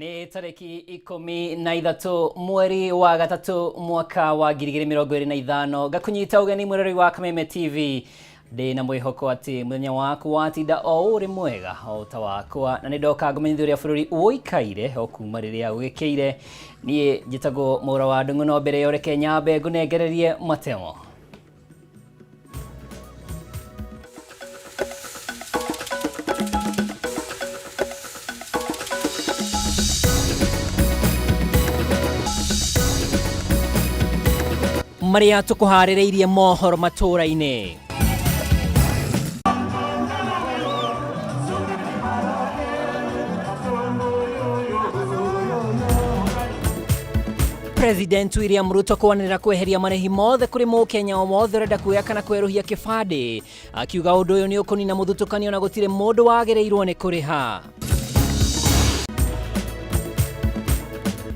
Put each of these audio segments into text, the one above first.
Nĩ tarĩki 13 mweri wa gatatũ mwaka wa 2025, ngakũnyita ũgeni mwĩroreri wa Kameme TV. Ndĩ na mwĩhoko atĩ mũthenya waku watinda o ũrĩ mwega o ta wakwa, na nĩ ndoka ngũmenyithia ũrĩa bũrũri ũikaire o kuma rĩrĩa gũgĩkĩire. Niĩ njĩtagwo Mũra wa Ndung'u, no mbere ya ũreke nyambe ngũnengererie matemo. Marĩa tũkũharĩrĩirie mohoro matũũra-inĩ. President William Ruto kwanĩrĩra kweheria marĩhi mothe kũrĩ mũkenya o wothe ũrenda kuoya kana kwerũhia kĩbandĩ, akiuga ũndũ ũyũ nĩ ũkũnina mũthutũkanio na gũtirĩ mũndũ wagĩrĩirwo nĩ kũrĩha.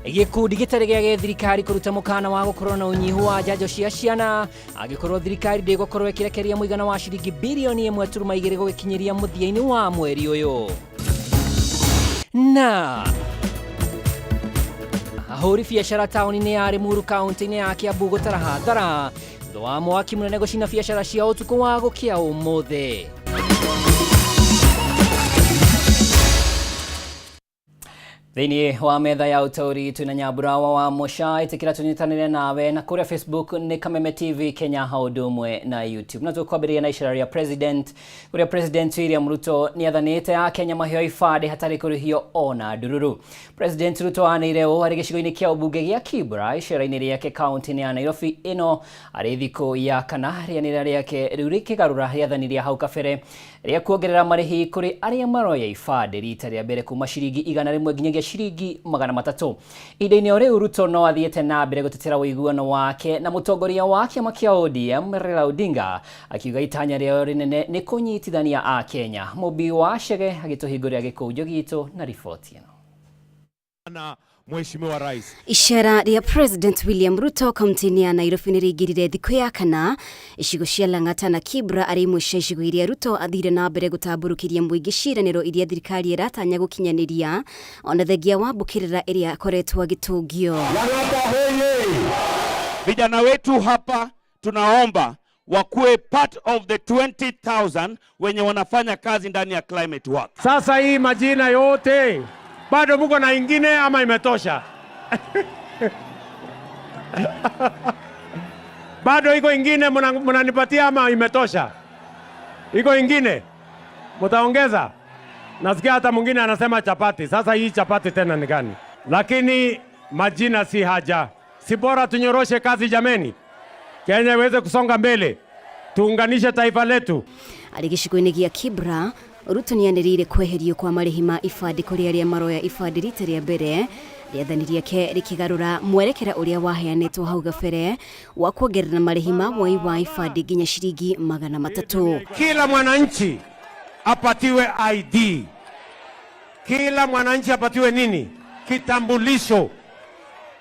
Gĩkundi gĩtarĩ gĩa gĩthirikari kũruta mũkana wa gũkorwo na ũnyihu wa njanjo cia ciana angĩkorwo thirikari ndĩgũkorwo ĩkĩrekeria mũigana wa ciringi bilioni 1.2 gũgĩkinyĩria mũthia-inĩ wa mweri ũyũ. Na ahũri biacara taũni-inĩ ya Limuru kaunti-inĩ ya Kiambu gũtara hathara thutha wa mwaki mũnene gũcina biacara cia ũtukũ wa gũkĩa ũmũthĩ. Thĩinĩ wa metha ya ũtaũri twĩna Nyamburawa wa Mũca, ĩtĩkĩra tũnyitanĩre nawe na kũrĩa Facebook nĩ Kameme TV Kenya ha ũndũ ũmwe na YouTube. Na tũkwambĩrĩria na icera rĩa President, kũrĩa President William Ruto nĩ athanĩte Akenya maheo ibandĩ hatarĩ kũrĩhio ona ndururu. President Ruto anĩire ũũ arĩ gĩcigo-inĩ kĩa ũmbunge gĩa Kibra icera-inĩ rĩake kaunti-inĩ ya Nairobi ĩno arĩ thikũ ya kana rĩanĩrĩra rĩake rĩu rĩkĩgarũra rĩathani rĩa hau kabere rĩa kuongerera marĩhi kũrĩ arĩa maroya ibandĩ rita rĩa mbere kuma ciringi 100 nginyagia ciringi 300. Ihinda-inĩ o rĩu Ruto no athiĩte na mbere gũtetera ũiguano wake na mũtongoria wa kĩama kĩa ODM Raila Odinga, akiuga itanya rĩao rĩnene nĩ kũnyitithania Akenya. Mũmbi wa Chege agĩtũhingũrĩra gĩkũnjo gitũ na riboti ĩno. Na Mheshimiwa Rais. Icera rĩa President William Ruto kaunti-inĩ ya Nairobi nĩ rĩingĩrire thikũ ya kana. Icigo cia Lang'ata na Kibra arĩ imwe cia icigo iria Ruto athire na mbere gũtambũrũkĩria mũingĩ ciĩranĩro iria thirikari ĩratanya gũkinyanĩria ona thengia wa mbũkĩrĩra ĩrĩa akoretwo agĩtũngio. Lang'ata hoye! Vijana wetu hapa tunaomba wakuwe part of the 20,000 wenye wanafanya kazi ndani ya climate work. Sasa hii majina yote bado muko na ingine ama imetosha? Bado iko ingine mnanipatia ama imetosha? Iko ingine mtaongeza? Nasikia hata mwingine anasema chapati. Sasa hii chapati tena ni gani? Lakini majina si haja, si bora tunyoroshe kazi jameni, Kenya iweze kusonga mbele, tuunganishe taifa letu. Arĩ gĩcigo-inĩ gĩa Kibra, Ruto nĩ anĩrĩire kweherio kwa marĩhi ma ibandĩ kũrĩ arĩa maroya ibandĩ rita rĩa mbere, rĩathani rĩake rĩkĩgarũra mwerekera ũrĩa waheanĩtwo hau gabere wa kuongerera marĩhi ma woi wa ibandĩ nginya ciringi 300. Kila mwananchi apatiwe ID. Kila mwananchi apatiwe nini? Kitambulisho.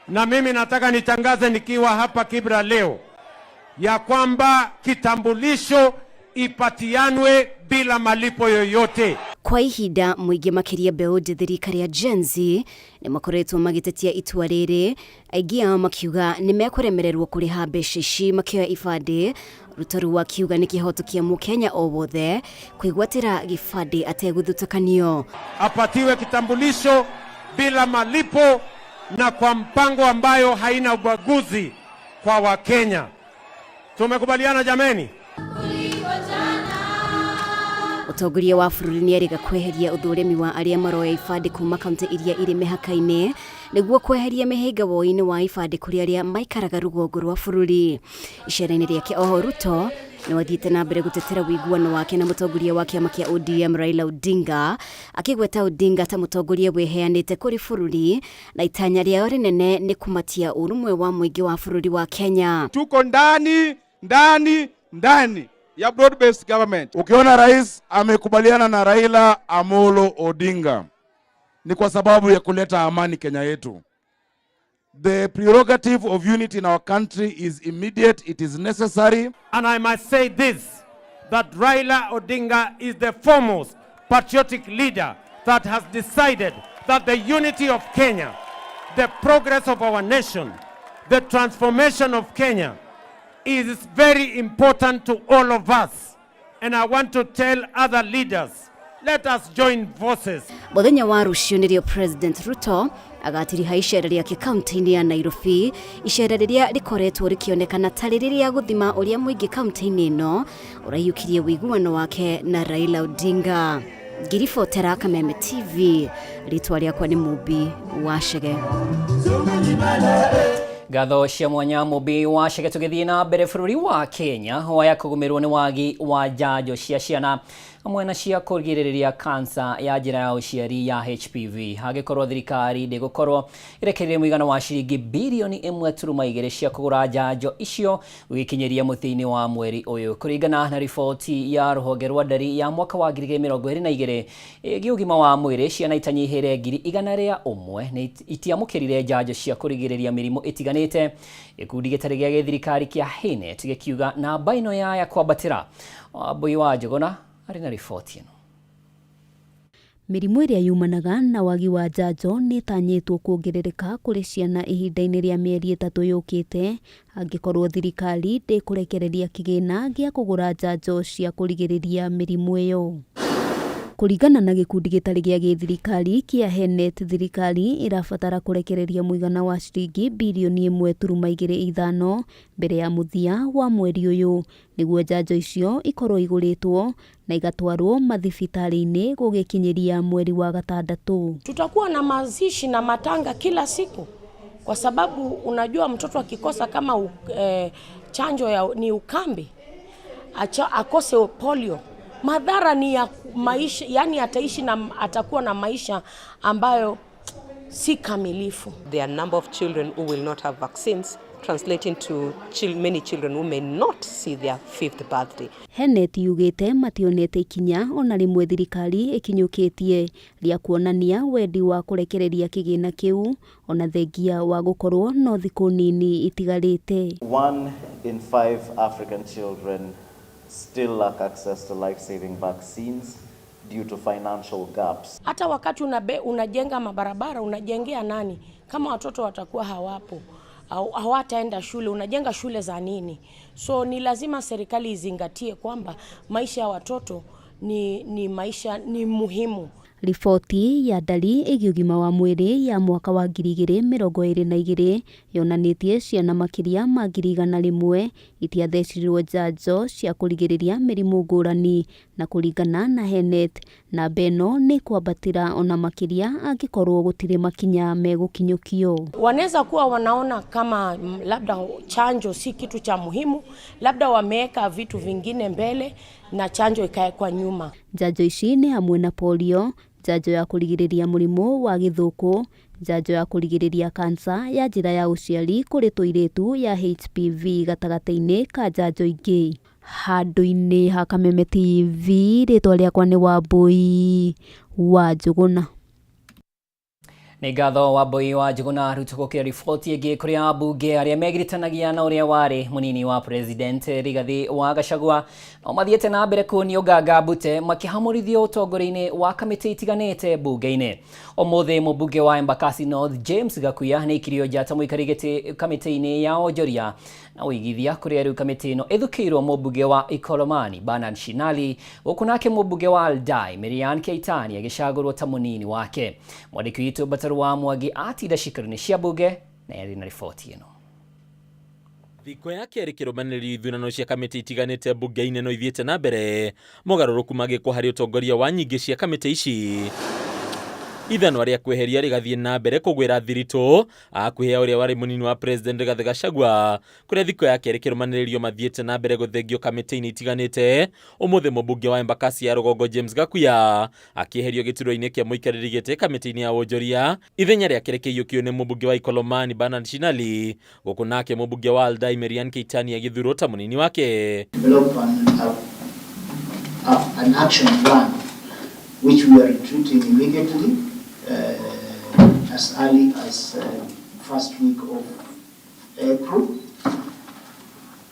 Na mimi nataka nitangaze nikiwa hapa Kibra leo ya kwamba kitambulisho ipatianwe bila malipo yoyote. Kwa ihinda mũingĩ makĩria mbeũ njĩthĩ rika rĩa Gen Z nĩ makoretwo magĩtetia itua rĩrĩ, aingĩ ao makiuga nĩ mekũremererwo kũrĩha mbeca ici makĩoya ibandĩ. Ruto rĩu akiuga nĩ kĩhoto kĩa mũkenya o wothe kwĩgwatĩra gĩbandĩ ategũthutũkanio. Apatiwe kitambulisho bila malipo na kwa mpango ambayo haina ubaguzi kwa Wakenya. Tumekubaliana jameni? Mũtongoria wa bũrũri nĩ erĩga kweheria ũthũrimi wa arĩa maroya ibandĩ kuma kaunti iria irĩ mĩhaka-inĩ nĩguo kweheria mĩhĩnga woi-inĩ wa ibandĩ kũrĩ arĩa maikaraga rũgongo rwa bũrũri. Icera-inĩ rĩake oho Ruto nĩ athiĩte na mbere gũtetera ũiguano wake na mũtongoria wa kĩama kĩa ODM Raila Odinga, akĩgweta Odinga ta mũtongoria wĩheanĩte kũrĩ bũrũri na itanya rĩao rĩnene nĩ kũmatia ũrũmwe wa mũingĩ wa bũrũri wa Kenya. Tuko ndani ndani ndani ya broad based government. Ukiona rais amekubaliana na Raila Amolo Odinga ni kwa sababu ya kuleta amani Kenya yetu. The prerogative of unity in our country is immediate, it is necessary. And I must say this, that Raila Odinga is the foremost patriotic leader that has decided that the unity of Kenya, the progress of our nation, the transformation of Kenya is very important to all of us. And I want to tell other leaders, let us join forces. Mũthenya wa rũciũ nĩrĩo President Ruto agatiriha icera rĩake kaunti-inĩ ya Nairobi, icera rĩrĩa rĩkoretwo rĩkĩonekana tarĩ rĩrĩa gũthima ũrĩa mũingĩ kaunti-inĩ ĩno ũraiyũkirie ũiguano wake na Raila Odinga. Ngiribotera Kameme TV, rĩtwa rĩakwa nĩ Mũmbi wa Chege. Ngatho cia mwanya Mũmbi wa Chege. Tũgĩthiĩ na mbere, bũrũri wa Kenya waya kũgũmĩrwo nĩ wagi wa njanjo cia ciana hamwe na cia kũgirĩrĩria kansa ya njĩra ya ũciari ya HPV hangĩkorwo thirikari ndĩgũkorwo ĩrekereirie mũigana wa ciringi birioni 1.2 cia kũgũra njanjo icio gũgĩkinyĩria mũthia-inĩ wa mweri ũyũ, kũringana na riboti ya rũhonge rwa ndari ya mwaka wa 2022 ĩgiĩ ũgima wa mwĩrĩ. Ciana itanyihĩre 101,000 nĩ itiamũkĩrire njanjo cia kũrigĩrĩria mĩrimũ ĩtiganĩte, gĩkundi gĩtarĩ gĩa gĩthirikari kĩa HEAnet gĩkiuga namba ĩno yaya kwambatĩra. Wambui wa Njũgũna arĩ na riboti ĩno. Mĩrimũ ĩrĩa yumanaga na wagi wa njanjo nĩ ĩtanyĩtwo kuongerereka kũrĩ ciana ihinda-inĩ rĩa mĩeri 3 yũkĩte angĩkorwo thirikari ndĩkũrekereria kĩgĩna gĩa kũgũra njanjo cia kũrigĩrĩria mĩrimũ ĩyo. Kũringana na gĩkundi gĩtarĩ gĩa gĩthirikari kĩa HEAnet, thirikari ĩrabatara kũrekereria mũigana wa ciringi birioni 1.25 mbere ya mũthia wa mweri ũyũ nĩguo njanjo icio ikorwo igũrĩtwo na igatwarwo mathibitarĩ-inĩ gũgĩkinyĩria mweri wa gatandatũ. Tutakuwa na mazishi na matanga kila siku, kwa sababu unajua mtoto akikosa kama chanjo ya, ni ukambi akose polio, madhara ni ya maisha, yani ataishi na atakuwa na maisha ambayo si kamilifu. There are a number of children who will not have vaccines, translating to many children who may not see their 5th birthday. HEAnet yugĩte mationete ikinya ona rĩmwe thirikari ĩkinyũkĩtie rĩa kuonania wendi wa kũrekereria kĩgĩna kĩu ona thengia wa gũkorwo no thikũ nini itigarĩte. 1 in 5 African children still lack access to life-saving vaccines due to financial gaps. Hata wakati unajenga mabarabara, unajengea nani kama watoto watakuwa hawapo au hawataenda shule? Unajenga shule za nini? So ni lazima serikali izingatie kwamba maisha ya watoto ni maisha ni muhimu. Riboti ya ndari ĩgiĩ ũgima wa mwĩrĩ ya mwaka wa 2022 yonanĩtie ciana makĩria ma 100,000 itiathecirirwo njanjo cia kũrigĩrĩria mĩrimũ ngũrani, na kũringana na HEAnet namba ĩno nĩ kwambatĩra ona makĩria angĩkorwo gũtirĩ makinya megũkinyũkio. Wanaweza kuwa wanaona kama labda chanjo si kitu cha muhimu, labda wameweka vitu vingine mbele na chanjo ikawekwa nyuma. Njanjo ici nĩ hamwe na polio, njanjo ya kũrigĩrĩria mũrimũ wa gĩthũkũ, njanjo ya kũrigĩrĩria kansa ya njĩra ya ũciari kũrĩ tũirĩtu ya HPV gatagatĩ-inĩ ka njanjo ingĩ. Handũ-inĩ ha Kameme TV, rĩtwa rĩakwa nĩ Wambui wa Njũgũna. Nĩ ngatho Wambui wa Njũgũna. Rĩu tũgũkĩra riboti ĩngĩ kũrĩa ambunge arĩa megiritanagia na ũrĩa warĩ mũnini wa president Rigathi wa Gachagua no mathiĩte na mbere kuonio nganga mbute makĩhamũrithio ũtongoria-inĩ wa kamĩtĩ itiganĩte mbunge-inĩ. Ũmũthĩ mũmbunge wa Embakasi North James Gakuya nĩ aikirio nja ta mũikari gĩtĩ kamĩtĩ-inĩ ya onjoria na ũigithia, kũrĩa rĩu kamĩtĩ ĩno ĩthukĩirwo mũmbunge wa Ikolomani Bernard Shinali, gũkũ nake mũmbunge wa Aldai Marianne Keitani agĩcagũrwo ta mũnini wake. Mwandĩki witũ Bataru wa Mwangi atinda cikaro-inĩ cia mbunge na yarĩ na riboti ĩno. Thikũ ya kerĩ kĩrũmanĩrĩrio ithurano cia kamĩtĩ itiganĩte mbunge-inĩ no ithiĩte na mbere, mogarũrũku magĩkwo harĩ ũtongoria wa nyingĩ cia kamĩtĩ ici. Ithanwa rĩa kweheria rĩgathiĩ na mbere kũgwĩra thiritũ akuhĩ ũrĩa warĩ mũnini wa president Rigathi Gachagua, kũrĩa thikũ ya kerĩ kĩrũmanĩrĩrio mathiĩte na mbere gũthengio kamĩtĩ-inĩ itiganĩte. Ũmũthĩ mũmbunge wa Embakasi ya rũgongo James Gakuya akĩeherio gĩturwa-inĩ kĩa mũikarĩri gĩtĩ kamĩtĩ-inĩ ya wonjoria, ithenya rĩake rĩkĩiyũkio nĩ mũmbunge wa Ikolomani Bernard Shinali, gũkũ nake mũmbunge wa Aldai Marianne Keitani agĩthurwo ta mũnini wake. Develop an action plan which we are retreating immediately as early as first week of April,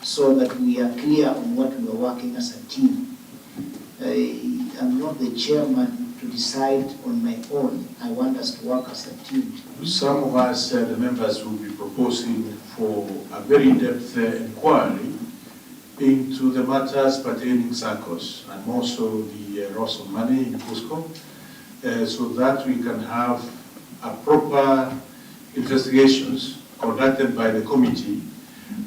so that we are clear on what we are working as a team. I am not the chairman to decide on my own. I want us to work as a team. Some of us, the members, will be proposing for a very in-depth inquiry into the matters pertaining SACCOs and also the loss of money in KUSCCO, so that we can have a proper investigations conducted by the committee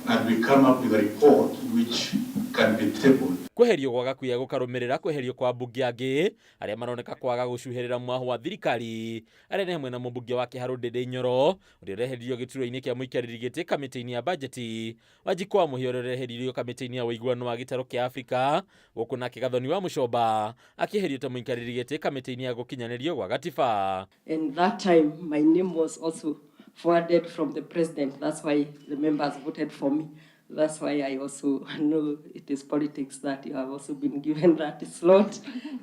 and we come up with a report which can be tabled. Kweherio gwa Gakuya gũkarũmĩrĩra kweherio kwa ambunge angĩ arĩa maroneka kwaga gũcuhĩrĩra mwaho wa thirikari, arĩa nĩ hamwe na mũmbunge wa Kĩharũ Ndĩndĩ Nyoro ũrĩa ũreheririo gĩturwa-inĩ kĩa mũikarĩri gĩtĩ kamĩtĩ-inĩ ya bajeti, Wanjikũ wa Mũhia ũrĩa ũreheririo kamĩtĩ-inĩ ya ũiguano wa gĩtarũ kĩa Afrika, gũkũ nake Gathoni wa Mũcomba akĩeherio ta mũikarĩri gĩtĩ kamĩtĩ-inĩ ya gũkinyanĩrio gwa gatiba. And that time my name was also forwarded from the president. That's why the members voted for me. That's why I also know it is politics that you have also been given that slot.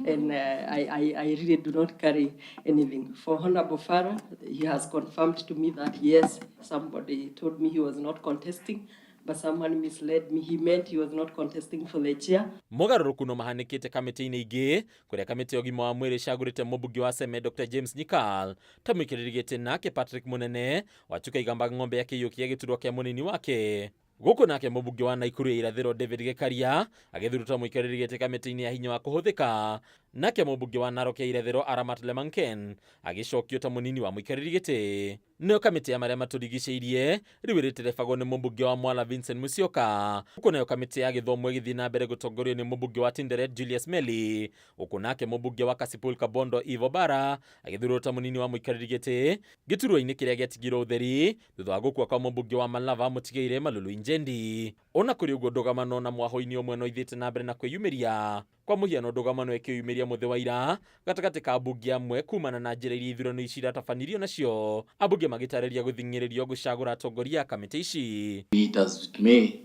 And I really do not carry anything. For Honorable Farah, he has confirmed to me that yes, somebody told me he was not contesting, but someone misled me. He meant he was not contesting for the chair. Mogarũrũku no mahanĩkĩte kamĩtĩ-inĩ ingĩ, kũrĩa kamĩtĩ ya ũgima wa mwĩrĩ ĩcagũrĩte mũmbunge wa Seme Dr James Nyikal ta mũikarĩri gĩtĩ, nake Patrick Munene Wachuka Igamba Ng'ombe akĩiyũkia gĩturwa kĩa mũnini wake, gũkũ nake mũmbunge wa Naikuru ya irathĩro David Gĩkaria agĩthurwo ta mũikarĩri gĩtĩ kamĩtĩ-inĩ ya hinya wa kũhũthĩka, nake mũmbunge wa Narok ya irathĩro Aramat Lemanken agĩcokio ta mũnini wa mũikarĩri gĩtĩ. Nayo kamĩtĩ ya marĩa matũrigicĩirie rĩu ĩrĩterebagwo nĩ mũmbunge wa Mwala Vincent Musyoka, huku nayo kamĩtĩ ya gĩthomo ĩgĩthiĩ na mbere gũtongorio nĩ mũmbunge wa Tinderet Julius Meli, huku nake mũmbunge wa Kasipul Kabondo Eve Obara agĩthurwo ta mũnini wa mũikarĩri gĩtĩ gĩturwa-inĩ kĩrĩa gĩatigirwo ũtheri thutha wa gũkua kwa mũmbunge wa Malava mũtigaire Malulu Injendi. Ona kũrĩ ũguo, ndũgamano na mwaho-inĩ ũmwe no ithiĩte na mbere na kwĩyumĩria. Kwa mũhiano, ndũgamano ĩkĩyumĩria mũthĩ wa ira gatagatĩ ka ambunge amwe kumana na njĩra iria ithurano ici iratabanirio nacio, ambunge magĩtarĩria gũthing'ĩrĩrio gũcagũra atongoria a kamĩtĩ ici. Be it as it may,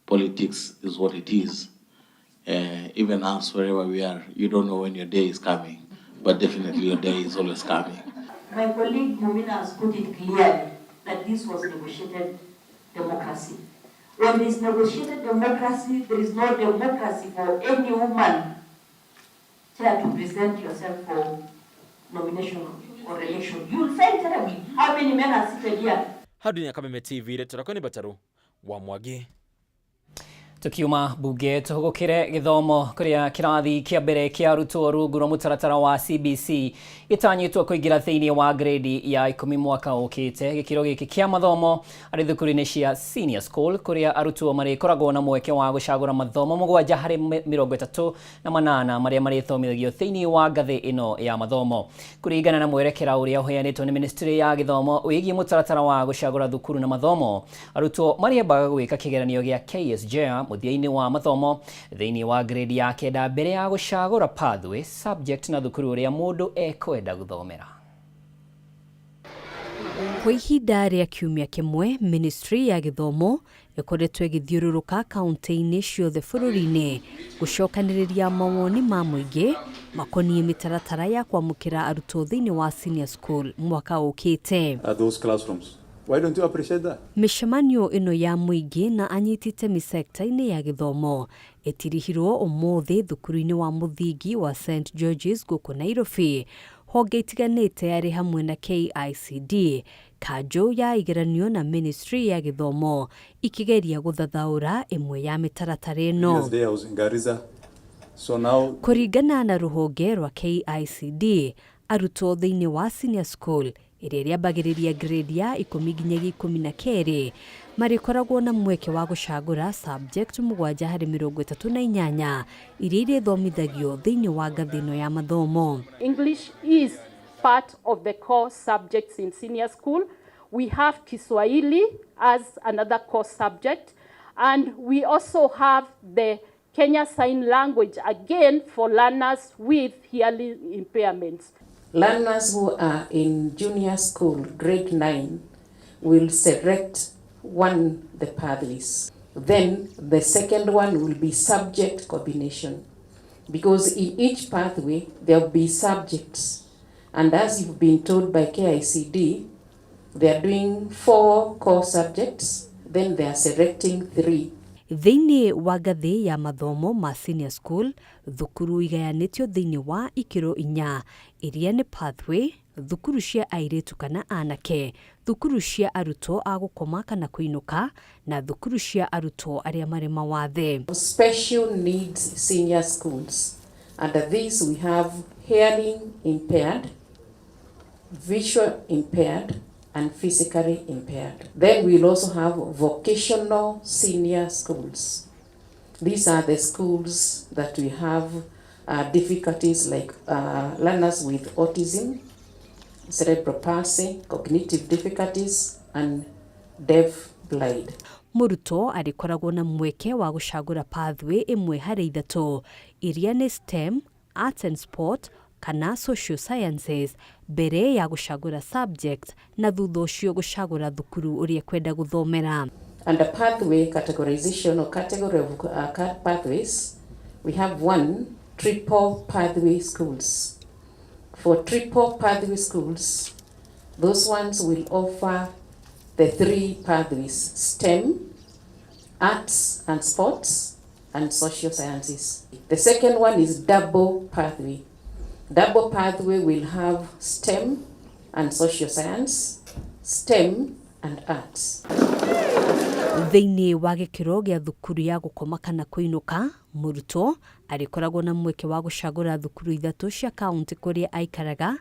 politics is what it is. Even us, wherever we are, you don't know when your day is coming, but definitely your day is always coming. My colleague Mumina has put it clearly that this was negotiated democracy. When there is negotiated democracy, there is no democracy for any woman chair to present yourself for nomination or election. You will fail terribly. How many men are seated here? Hau ya Kameme TV, rĩtwa rĩakwa nĩ Mbataru wa Mwangi. Tukiuma bunge tuhugukire githomo, kuria kirathi kia mbere kia arutwo rungu rwa mutaratara wa CBC gĩtanyĩtwo kũingĩra thĩinĩ wa grade ya 10 mwaka ũkĩte. Gĩkĩro gĩkĩ kĩa mathomo arĩ thukuru-inĩ cia senior school, kũrĩa arutwo marĩkoragwo na mweke wa gũcagũra mathomo 7 harĩ 38 marĩa marĩthomithagio thĩinĩ wa ngathĩ ĩno ya mathomo, kũringana na mwerekera ũrĩa ũheanĩtwo nĩ ministry ya gĩthomo wĩgiĩ mũtaratara wa gũcagũra thukuru na mathomo. Arutwo marĩambaga gwĩka kĩgeranio gĩa KSGEA mũthia-inĩ wa mathomo thĩinĩ wa grade ya 9 mbere ya gũcagũra pathway, subject na thukuru ũrĩa mũndũ ekwenda gũthomera. Kwa ihinda rĩa kiumia kĩmwe, ministry ya gĩthomo ĩkoretwo ĩgĩthiũrũrũka kaunti-inĩ ciothe bũrũri-inĩ gũcokanĩrĩria mawoni ma mũingĩ makoniĩ mĩtaratara ya kwamũkĩra arutwo thĩinĩ wa senior school mwaka ũkĩte. Those classrooms. Why don't you appreciate that? Mĩcemanio ĩno ya mũingĩ na anyiti itemi sekta-inĩ ya gĩthomo ĩtirihirwo ũmũthĩ thukuru-inĩ wa mũthingi wa St George's gũkũ Nairobi. Honge itiganĩte arĩ hamwe na KICD, kanjũ ya igeranio na ministry ya gĩthomo ikĩgeria gũthathaũra ĩmwe ya mĩtaratara ĩno. Previous day I was in Garissa. So now Kũringana na rũhonge rwa KICD, arutwo thĩinĩ wa senior school ĩrĩa ĩrĩambagĩrĩria grade ya 10 nginyagia 12 marĩkoragwo na mweke wa gũcagũra subject 7 harĩ 38 iria irĩthomithagio thĩinĩ wa ngathĩ ĩno ya mathomo. English is part of the core subjects in senior school. We have Kiswahili as another core subject, and we also have the Kenya Sign Language, again for learners with hearing impairments. Learners who are in junior school, grade 9, will select one the pathways. Then the second one will be subject combination, because in each pathway there will be subjects. And as you've been told by KICD, they are doing 4 core subjects, then they are selecting 3. Thĩinĩ wa ngathĩ ya mathomo ma senior school, thukuru igayanĩtio thĩinĩ wa ikĩro inya iria nĩ pathway, thukuru cia airĩtu kana anake, thukuru cia arutwo a gũkoma kana kũinũka, na thukuru cia arutwo arĩa marĩ mawathe. Special needs senior schools. Under this we have hearing impaired, visual impaired, and physically impaired. Then we'll also have vocational senior schools. These are the schools that we have difficulties like learners with autism, cerebral palsy, cognitive difficulties, and deaf blind. Mũrutwo arĩkoragwo na mweke wa gũcagũra pathway ĩmwe harĩ ithatũ iria nĩ STEM, Arts and Sport kana Social Sciences mbere ya gũcagũra subject na thutha ũcio gũcagũra thukuru ũrĩa kwenda gũthomera. Under pathway categorization or category of pathways, we have one, triple pathway schools. For triple pathway schools, those ones will offer the three pathways: STEM, arts and sports, and social sciences. The second one is double pathway. Double pathway will have STEM and social science, STEM and arts. Thĩinĩ wa gĩkĩro gĩa thukuru ya gũkoma kana kũinũka, mũrutwo arĩkoragwo na mweke wa gũcagũra thukuru ithatũ cia kaunti kũrĩa aikaraga,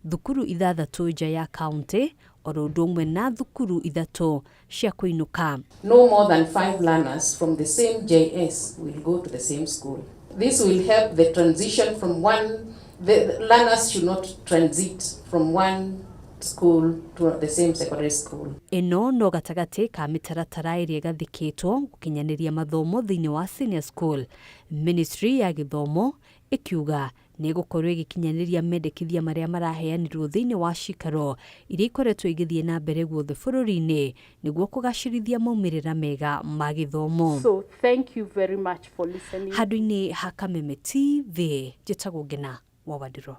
thukuru ithathatũ nja ya kaunti, oro ũndũ ũmwe na thukuru ithatũ cia kũinũka. No more than 5 learners from the same JS will go to the same school. This will help the transition from one, the learners should not transit from one school to the same secondary school. Ĩno no gatagatĩ ka mĩtaratara ĩrĩa ĩgathĩkĩtwo gũkinyanĩria mathomo thĩinĩ wa senior school. Ministry ya gĩthomo ĩkiuga nĩ ĩgũkorwo ĩgĩkinyanĩria mendekithia marĩa maraheanirwo thĩinĩ wa cikaro iria ikoretwo igĩthiĩ na mbere guothe bũrũri-inĩ nĩguo kũgacĩrithia maumĩrĩra mega ma gĩthomo. So thank you very much for listening. Handũ-inĩ ha Kameme TV, njĩtagwo Ngena wa Wandiro.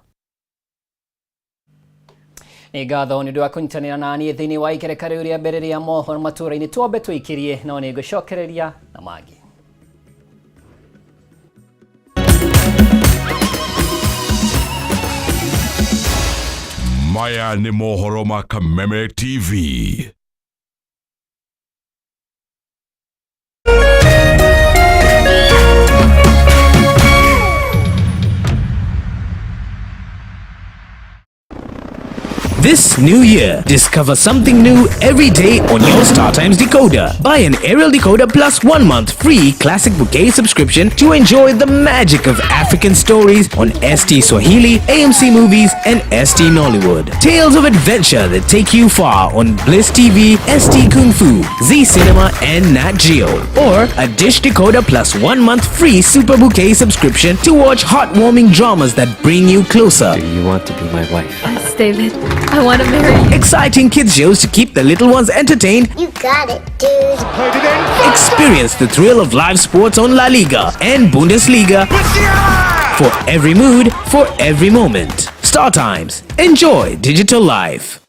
Nĩ ngatho nĩ ũndũ wa kũnyitanĩra na niĩ thĩinĩ wa ikereka rĩu rĩa mbere rĩa mohoro matũũra-inĩ. Twambe tũikĩrie no nĩ ngũcokereria na mangĩ. Maya nĩ mohoro ma Kameme TV. This new year, discover something new every day on your StarTimes decoder. Buy an aerial decoder plus 1 month free Classic Bouquet subscription to enjoy the magic of African stories on ST Swahili, AMC Movies, and ST Nollywood. Tales of adventure that take you far on Bliss TV, ST Kung Fu, Z Cinema, and Nat Geo. Or a Dish decoder plus 1 month free Super Bouquet subscription to watch heartwarming dramas that bring you closer. Do you want to be my wife? Yes, David. I want to marry you. Exciting kids shows to keep the little ones entertained. You got it, dude. Experience the thrill of live sports on La Liga and Bundesliga. For every mood, for every moment. StarTimes. Enjoy digital life.